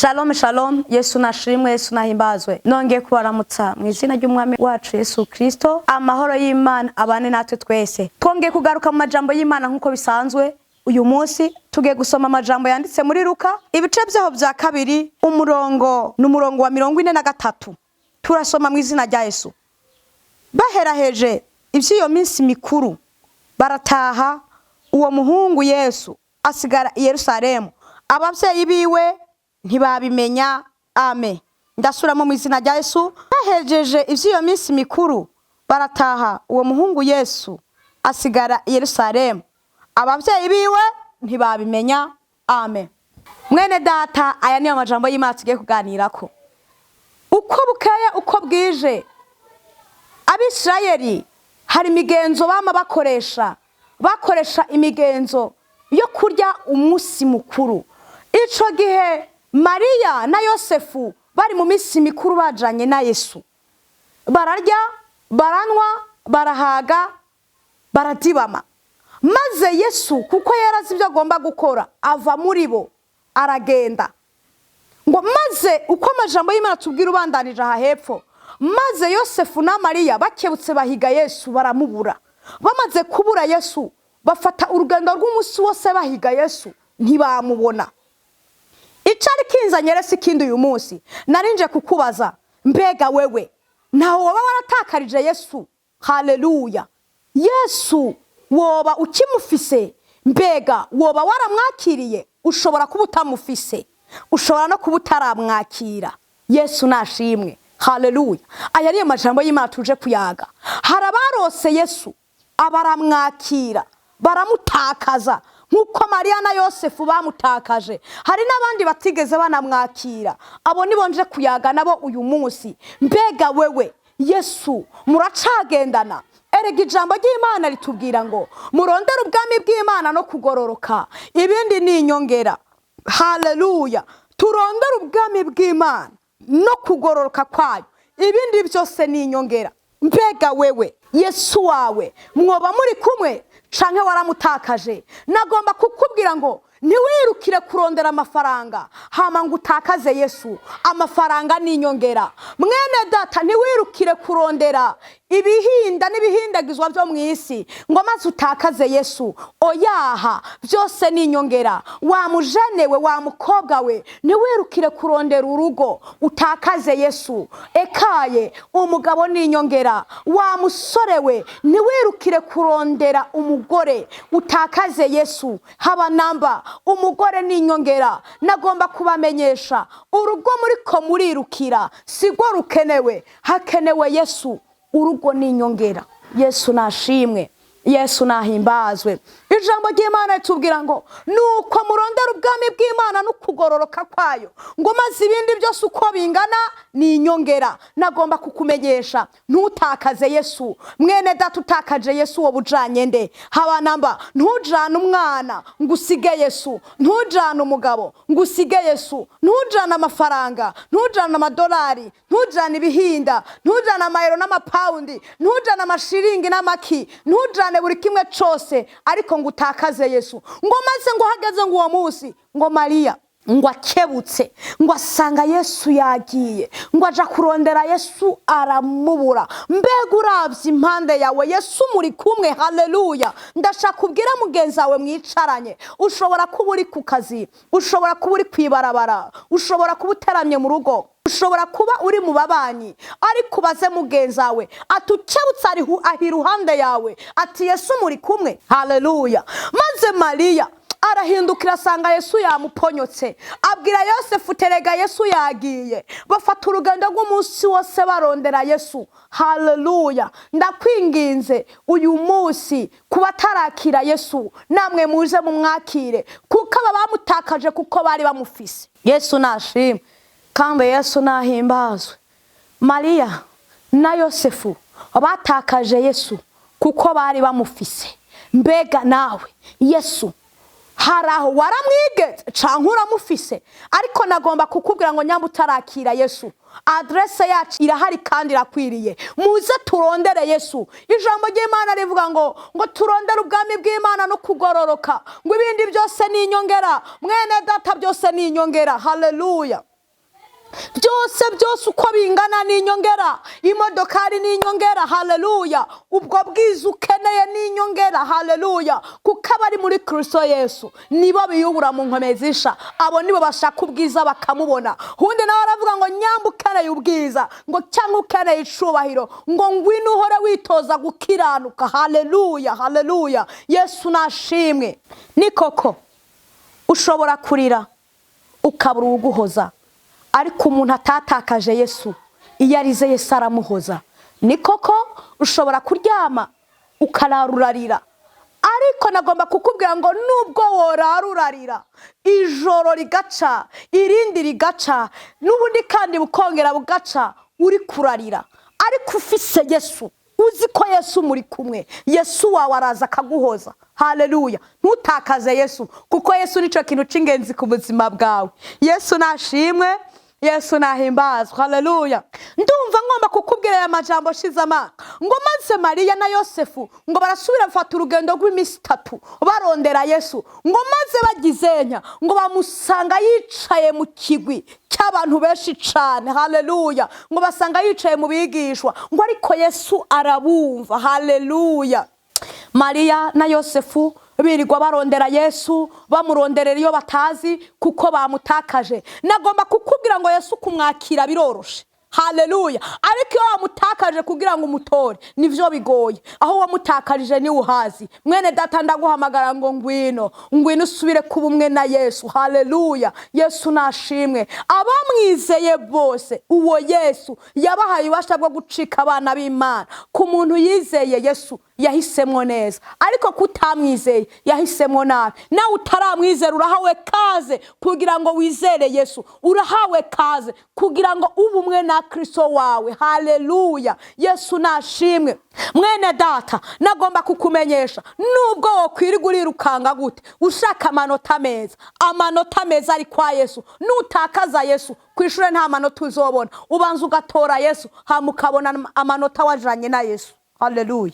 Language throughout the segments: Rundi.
Shalom shalom, Yesu nashimwe, Yesu nahimbazwe. Nongeye kubaramutsa mu izina ry'Umwami wacu Yesu Kristo. Amahoro y'Imana abane natwe twese. Twongeye kugaruka mu majambo y'Imana nk'uko bisanzwe. Uyu munsi tugiye gusoma amajambo yanditse muri Luka, ibice byaho bya kabiri, umurongo ni umurongo wa 43. Turasoma mu izina rya Yesu. Baheraheje iby'iyo minsi mikuru barataha, uwo muhungu Yesu asigara i Yerusalemu, ababyeyi biwe ntibabimenya. Amen. Ndasubiramo mu izina rya Yesu. Bahejeje iby'iyo minsi mikuru barataha, uwo muhungu Yesu asigara i Yerusalemu, ababyeyi biwe ntibabimenya. Amen. Mwene data, aya niyo majambo y'Imana tugiye kuganirako. Uko bukeye uko bwije, Abisirayeli hari imigenzo bama bakoresha imigenzo yo kurya umunsi mukuru. Ico gihe Mariya na Yosefu bari mu minsi mikuru bajanye na Yesu, bararya, baranywa, barahaga, baradibama. Maze Yesu, kuko yarazi ibyo agomba gukora, ava muri bo aragenda. Ngo maze uko amajambo y'Imana tubwira ubandanije aha hepfo, maze Yosefu na Mariya bakebutse bahiga Yesu baramubura. Bamaze kubura Yesu, bafata urugendo rw'umunsi wose bahiga Yesu, ntibamubona. Icari kinzanye rero si ikindi. Uyu munsi narinje kukubaza: mbega wewe ntaho woba waratakarije Yesu? Haleluya! Yesu woba ukimufise? Mbega woba waramwakiriye? Ushobora kuba utamufise, ushobora no kuba utaramwakira. Yesu nashimwe, haleluya. Aya niyo majambo y'Imana tuje kuyaga. Hari abarose Yesu abaramwakira baramutakaza nk'uko Mariya na Yosefu bamutakaje. Hari n'abandi batigeze banamwakira, abo nibo nje kuyaga nabo uyu munsi. Mbega wewe Yesu muracagendana? Erega ijambo ry'Imana ritubwira ngo murondere ubwami bw'Imana no kugororoka, ibindi ni inyongera. Haleluya! Turondere ubwami bw'Imana no kugororoka kwayo, ibindi byose ni inyongera. Mbega wewe Yesu wawe mwoba muri kumwe canke waramutakaje? Nagomba kukubwira ngo ntiwirukire kurondera amafaranga hama ngo utakaze Yesu. Amafaranga ni inyongera. Mwene data, ntiwirukire kurondera ibihinda n'ibihindagizwa byo mu isi ngo maze utakaze Yesu. Oyaha, byose ni inyongera. Wa mujene we, wa mukobwa we, ntiwirukire kurondera urugo utakaze Yesu. Ekaye, umugabo ni inyongera. Wa musore we, ntiwirukire kurondera umugore utakaze Yesu. Haba namba, umugore ni inyongera. Nagomba kubamenyesha, urugo muriko murirukira sirwo rukenewe, hakenewe Yesu. Urugo ni inyongera. Yesu nashimwe, Yesu nahimbazwe. Ijambo ry'Imana ritubwira ngo nuko murondera ubwami bw'Imana no kugororoka kwayo, ngo maze ibindi byose uko bingana ni inyongera. Nagomba kukumenyesha, ntutakaze Yesu. Mwene data, utakaje Yesu wowe ujanye nde? Haba namba. Ntujane umwana ngo usige Yesu, ntujane umugabo ngo usige Yesu, ntujane amafaranga, ntujane amadolari, ntujane ibihinda, ntujane amayero n'amapawundi, ntujane amashiringi n'amaki, ntujane buri kimwe cose ariko ngo utakaze Yesu. Ngo maze ngo hageze ngo uwo munsi, ngo Mariya ngo akebutse ngo asanga Yesu yagiye, ngo aja kurondera Yesu aramubura. Mbega uravye impande yawe, Yesu muri kumwe? Haleluya! Ndashaka kubwira mugenzi wawe mwicaranye, ushobora kuba uri ku kazi, ushobora kuba uri kwibarabara, ushobora kuba uteramye mu rugo, ushobora kuba uri mu babanyi, ariko ubaze mugenzi wawe ati ukebutse ari aho iruhande yawe, ati Yesu muri kumwe? Haleluya! Maze Mariya arahindukira asanga Yesu yamuponyotse, abwira Yosefu: "Terega Yesu yagiye." Bafata urugendo rw'umunsi wose barondera Yesu. Haleluya! Ndakwinginze uyu munsi, kuba atarakira Yesu, namwe muze mumwakire, kuko aba bamutakaje kuko bari bamufise. Yesu nashimwe kandi Yesu nahimbazwe. Mariya na Yosefu batakaje Yesu kuko bari bamufise. Mbega nawe Yesu hari aho waramwigeze canke uramufise? Ariko nagomba kukubwira ngo nyamba utarakira Yesu, adrese yacu irahari kandi irakwiriye. Muze turondere Yesu. Ijambo ry'Imana rivuga ngo turondere ubwami bw'Imana no kugororoka, ngo ibindi byose ni inyongera. Mwene data, byose ni inyongera. Haleluya! Byose byose uko bingana ni inyongera. Imodokari ni inyongera, haleluya. Ubwo bwiza ukeneye ni inyongera, haleluya. Kuko abari muri Kristo Yesu nibo biyubura mu nkomezi zisha, abo nibo bashaka ubwiza bakamubona. Undi nawe aravuga ngo nyamba ukeneye ubwiza, ngo cyangwa ukeneye icubahiro, ngo ngwino uhore witoza gukiranuka. Haleluya, haleluya, Yesu nashimwe. Ni koko ushobora kurira ukabura uwuguhoza, ariko umuntu atatakaje Yesu, iyo arize Yesu aramuhoza. Ni koko ushobora kuryama ukararurarira, ariko nagomba kukubwira ngo nubwo worarurarira ijoro rigaca, irindi rigaca, n'ubundi kandi bukongera bugaca uri kurarira, ariko ufise Yesu, uzi ko Yesu muri kumwe, Yesu wawe araza akaguhoza. Haleluya. Ntutakaze Yesu, kuko Yesu nicyo kintu cy'ingenzi ku buzima bwawe. Yesu nashimwe, Yesu nahimbazwe. Haleluya. Ndumva ngomba kukubwira aya majambo ashize amanga, ngo maze Mariya na Yosefu ngo barasubira bafata urugendo rw'iminsi 3 barondera Yesu, ngo maze bagizenya ngo bamusanga yicaye mu kigwi cy'abantu benshi cyane. Haleluya. Ngo basanga yicaye mu bigishwa, ngo ariko Yesu arabumva. Haleluya. Mariya na Yosefu birirwa barondera Yesu, bamuronderera iyo batazi kuko bamutakaje. Nagomba kukubwira ngo Yesu kumwakira biroroshe. Haleluya. Ariko iyo wamutakaje kugira ngo umutore nivyo bigoye. Aho wamutakarije ni uhazi. Mwene data, ndaguhamagara ngo ngwino, ngwino usubire kuba umwe na Yesu. Haleluya. Yesu nashimwe. Abamwizeye bose uwo Yesu yabahaye ububasha bwo gucika abana b'Imana. Ku muntu yizeye Yesu yahisemwo neza, ariko kutamwizeye yahisemwo nabi. Nawe utaramwizera urahawe kaze kugira ngo wizere Yesu, urahawe kaze kugira ngo ube umwe na Kristo wawe. Haleluya. Yesu nashimwe. Mwene data, nagomba kukumenyesha nubwo wokwirirwa urirukanga gute ushaka amanota meza, amanota meza ari kwa Yesu. Nutakaza Yesu ku ishure nta manota uzobona. Ubanza ugatora Yesu, hama ukabona amanota wajanye na Yesu. Haleluya.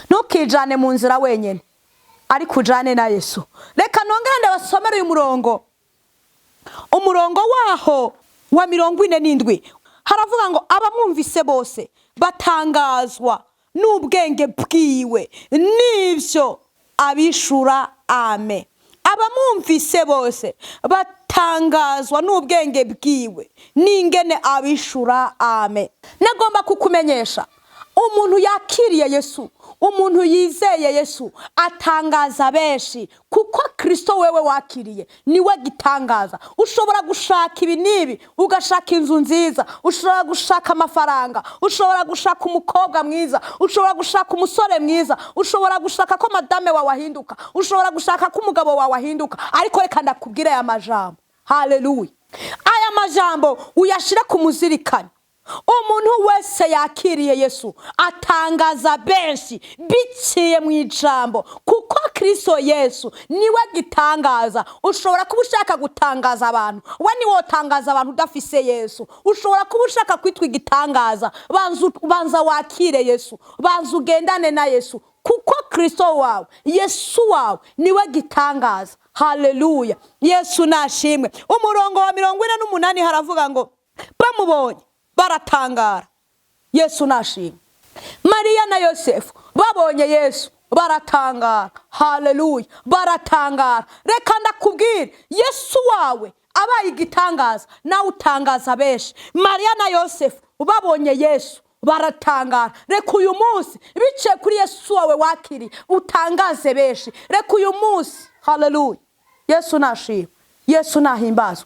Ntukijane mu nzira wenyine, ariko ujane na Yesu. Reka nongere ndabasomere uyu murongo, umurongo waho wa 47. Haravuga ngo abamwumvise bose batangazwa n'ubwenge bwiwe n'ivyo abishura. Ame. Abamwumvise bose batangazwa n'ubwenge bwiwe n'ingene abishura. Ame. Nagomba kukumenyesha umuntu yakiriye Yesu, umuntu yizeye Yesu atangaza benshi, kuko Kristo wewe wakiriye niwe gitangaza. Ushobora gushaka ibi n'ibi, ugashaka inzu nziza, ushobora gushaka amafaranga, ushobora gushaka umukobwa mwiza, ushobora gushaka umusore mwiza, ushobora gushaka ko madame wawe ahinduka, ushobora gushaka ko umugabo wawe ahinduka, ariko reka ndakubwire aya majambo. Haleluya. Aya majambo uyashire ku muzirikani. Umuntu wese yakiriye Yesu atangaza benshi biciye mu ijambo, kuko Kristo Yesu niwe gitangaza. Ushobora kuba ushaka gutangaza abantu, we niwe utangaza abantu udafise Yesu. Ushobora kuba ushaka kwitwa igitangaza, banza wakire Yesu, banza ugendane na Yesu, kuko Kristo wawe, Yesu wawe niwe gitangaza. Haleluya. Yesu nashimwe. Umurongo wa 48 haravuga ngo bamubonye baratangara. Yesu nashimwe. Mariya na Yosefu babonye Yesu baratangara. Haleluya, baratangara. Reka ndakubwire, Yesu wawe abaye igitangaza, nawe utangaza benshi. Mariya na Yosefu babonye Yesu baratangara. Reka uyu munsi biciye kuri Yesu wawe wakiriye utangaze benshi. Reka uyu munsi. Haleluya. Yesu nashimwe, Yesu nahimbazwe.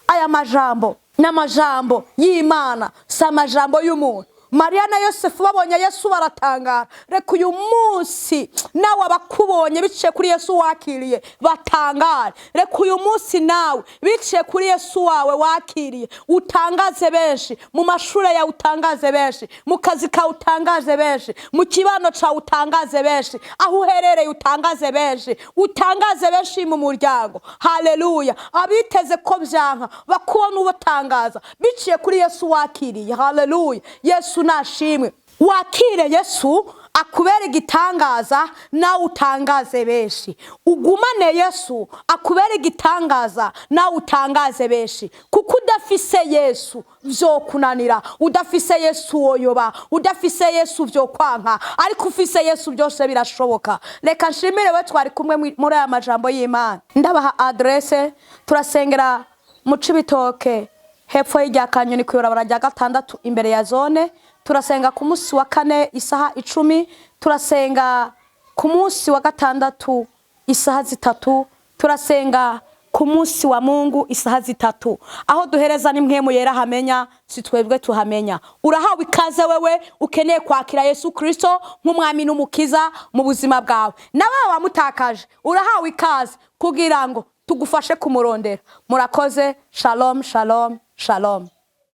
Aya majambo n'amajambo y'Imana, si amajambo y'umuntu. Mariya na Yosefu babonye Yesu baratangara. Reka uyu munsi nawe abakubonye biciye kuri Yesu wakiriye batangare. Reka uyu munsi nawe biciye kuri Yesu wawe wakiriye utangaze benshi. Mu mashuri yawe utangaze benshi, mu kazi kawe utangaze benshi, mu kibano cawe utangaze benshi, aho uherereye utangaze benshi, utangaze benshi mu muryango. Haleluya. Abiteze ko byanka bakubona ubatangaza biciye kuri Yesu wakiriye. Haleluya. Yesu nashimwe. Wakire Yesu akubera igitangaza, nawe utangaze benshi. Ugumane Yesu akubera igitangaza, nawe utangaze benshi, kuko udafise Yesu vyokunanira, udafise Yesu woyoba, udafise Yesu vyokwanka, ariko ufise Yesu byose birashoboka. Reka nshimire we twari kumwe muri aya majambo y'Imana. Ndabaha adresse: turasengera mu Cibitoke, hepfo y'irya Kanyoni, ku ibarabara rya gatandatu, imbere ya zone. Turasenga ku munsi wa kane isaha 10, turasenga ku munsi wa gatandatu isaha 3, turasenga ku munsi wa Mungu isaha 3. Aho duhereza ni Mpwemu Yera hamenya, si twebwe tuhamenya. Urahawe ikaze wewe ukeneye kwakira Yesu Kristo nk'umwami n'umukiza mu buzima bwawe. Nawe wamutakaje, urahawe ikaze kugira ngo tugufashe kumurondera. Murakoze. Shalom, shalom, shalom.